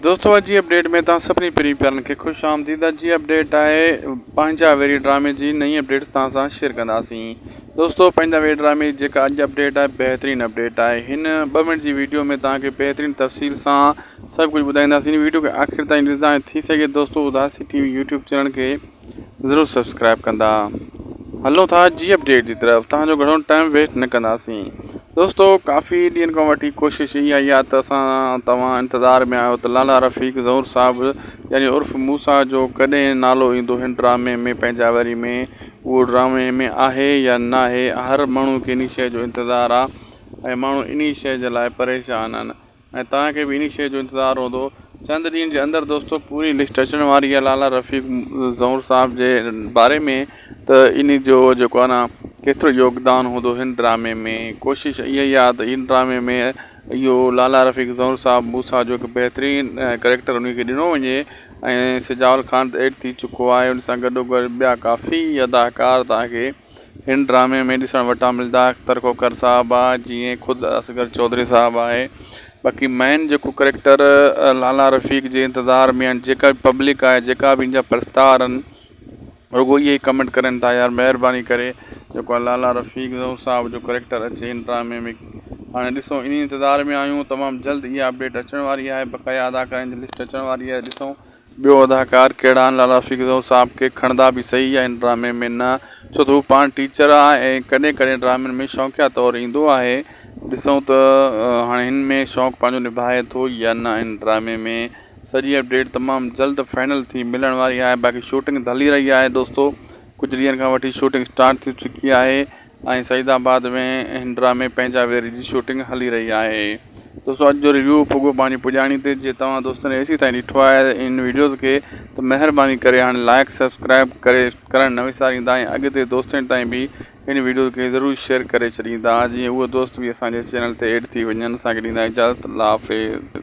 دوستو اڄ جي اپڊيٽ ۾ توهان سڀني پرين پيارن کي خوش آمديد اڄ جي اپڊيٽ آهي پنهنجا ويري ڊرامي جي نئين اپڊيٽس توهان سان شيئر ڪنداسين دوستو پنهنجا ويري ڊرامي جي جيڪا اڄ اپڊيٽ آهي بهترين اپڊيٽ آهي هن ٻه منٽ جي ويڊيو ۾ توهان کي بهترين تفصيل سان سڀ ڪجهه ٻڌائينداسين ويڊيو کي آخر تائين ڏسندا ۽ ٿي سگهي دوستو اداسي ٽي وي يوٽيوب چينل کي ضرور سبسڪرائب ڪندا. هلون ٿا جي اپڊيٽ جي طرف توهان جو گهڻو ٽائيم ويسٽ نه ڪنداسين دوستو ڪافي ڏينهن کان وٺي ڪوشش اها ئي آهي ته اسان توهان انتظار ۾ آهيو ته لالا رفيق ظهور صاحب يعني عرف موسيٰ جو ڪڏهن نالو ايندو هن ڊرامي ۾ پنهنجا وري ۾ اهو ڊرامي ۾ آهي يا ناهي هر ماڻهو کي انهي شيء جو انتظار آهي ۽ ماڻهو انهي شيء جي لاء پريشان آهن ۽ توهان کي به انهي شيء جو انتظار هوندو. چند ڏينهن جي اندر دوستو پوري لسٽ اچڻ واري آهي لالا رفيق زئور صاحب جي باري ۾ ته انهي جو جيڪو آهي نه ڪيترو يوگدان هوندو هن ڊرامي ۾ ڪوشش اها ئي آهي ته هن ڊرامي ۾ اهو لالا رفيق زئور صاحب موسيٰ جو هڪ بهترين ڪريڪٽر انهي کي ڏنو وڃي ۽ سجاول خان ته ايڊ ٿي چڪو آهي ان سان گڏو گڏ ٻيا ڪافي اداڪار توهان کي هن ڊرامي ۾ ڏسڻ وٽان ملدا اختر کوکر صاحب آ جيئن خود اصغر چوڌري صاحب آهي باقي مين جيڪو ڪريڪٽر لالا رفيق جي انتظار ۾ آهن جيڪا به پبلڪ آهي جيڪا به ان جا پرستار آهن رڳو اهي ئي ڪمينٽ ڪرن ٿا يار مهرباني ڪري جيڪو آ لالا رفيق صاحب جو ڪريڪٽر اچي هن ڊرامي ۾ هاڻي ڏسو انهي انتظار ۾ آهيون تمام جلد اها اپڊيٽ اچڻ واري آهي بقايا اداڪارن جي لسٽ اچڻ واري آهي ڏسو ٻيو اداڪار ڪهڙا آهن لالا رفيق زئور صاحب کي کڻندا به سهي يا هن ڊرامي ۾ نه ڇو ته هو پاڻ ٽيچر آهي ۽ ڪڏهن ڪڏهن ڊرامن ۾ شوقيا طور ايندو آهي ڏسون ته هاڻي هن ۾ شوق پنهنجو نڀائي ٿو يا نه هن ڊرامي ۾ سڄي اپڊيٽ تمام جلد فائنل ٿي ملڻ واري آهي باقي شوٽنگ هلي رهي آهي دوستو ڪجهه ڏينهن کان وٺي شوٽنگ اسٽارٽ ٿي چڪي آهي ۽ سعيد آباد ۾ هن ڊرامي پنهنجا وير جي شوٽنگ هلي رهي آهي دوستو اڄ جو ريويو پڳو پنهنجي پڄاڻي تي جي توهان دوستن ايسي تائين ڏٺو آهي ان ويڊيوز کي ته مهرباني ڪري هاڻي لائڪ سبسڪرائب ڪري ڪرڻ نه وساريندا ۽ اڳتي دوستن تائين به هن ويڊيو کي ضرور شيئر ڪري ڇڏيندا جيئن اهي دوست به اسان جي چينل تي ايڊ ٿي وڃن اسان کي ڏيندا اجازت الله حافظ.